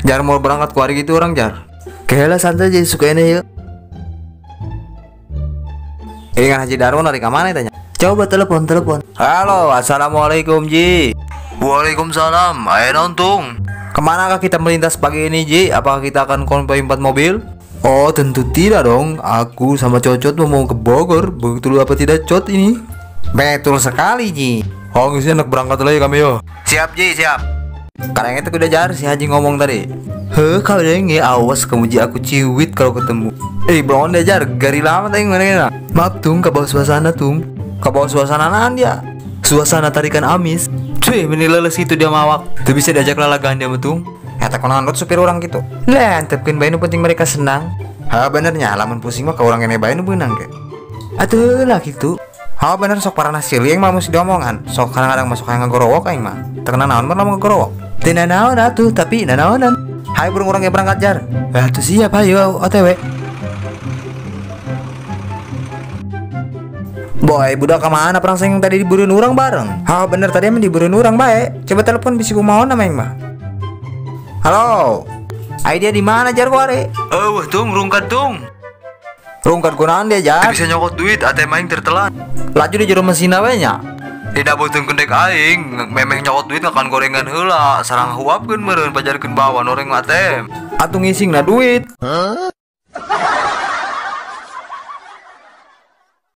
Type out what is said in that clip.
Jar mau berangkat ku hari gitu orang jar. Kayaknya santai jadi suka ini yuk. Ini kan Haji Darwon dari kamana tanya. Coba telepon. Halo, assalamualaikum Ji. Waalaikumsalam, ayo nontung. Kemanakah kita melintas pagi ini Ji? Apakah kita akan konvoi 4 mobil? Oh tentu tidak dong. Aku sama Cocot mau ke Bogor. Betul apa tidak Cot ini? Betul sekali Ji. Oh ngisnya nak berangkat lagi kami yo. Siap Ji, siap. Karena itu udah jar si Haji ngomong tadi. Heh, kau denge awas kamu Ji, aku ciwit kalau ketemu. Belum deh jar, gari lama tadi gimana? Maaf tung, ke bawah suasana tung. Ke bawah suasana naan dia. Suasana tarikan amis. Cuy, meni leles itu dia mawak. Tuh bisa diajak lalagan dia betung. Eta konan supir orang gitu. Lah, antepkeun bae nu penting mereka senang. Ha benernya, lamun pusing mah ke orang kene bae nu beunang ke. Atuh lah gitu. Ha bener sok parana silih mah mesti diomongan. Sok kadang-kadang masuk hayang ngagorowok aing mah. Teu kena naon mah lamun ngagorowok. Teu nanaon atuh, tapi nanaonan. Hai burung orang yang berangkat jar. Atuh siap ayo OTW. Boy, budak kemana perang sing tadi diburuin orang bareng? Ha bener tadi emang diburuin orang bae. Coba telepon bisi kumaha nama aing mah. Halo. Ai dia di mana jar kuare? Eueuh tung, rungkad tung. Rungkad kunaon dia jar? Teu bisa nyokot duit, ATM aing tertelan. Laju di jero mesin we nya. Tidak butuh kendek aing, memeh nyokot duit ngakan gorengan heula, sarang huapkeun meureun pajarkeun bawa noreng ATM. Atuh ngisingna duit. Huh?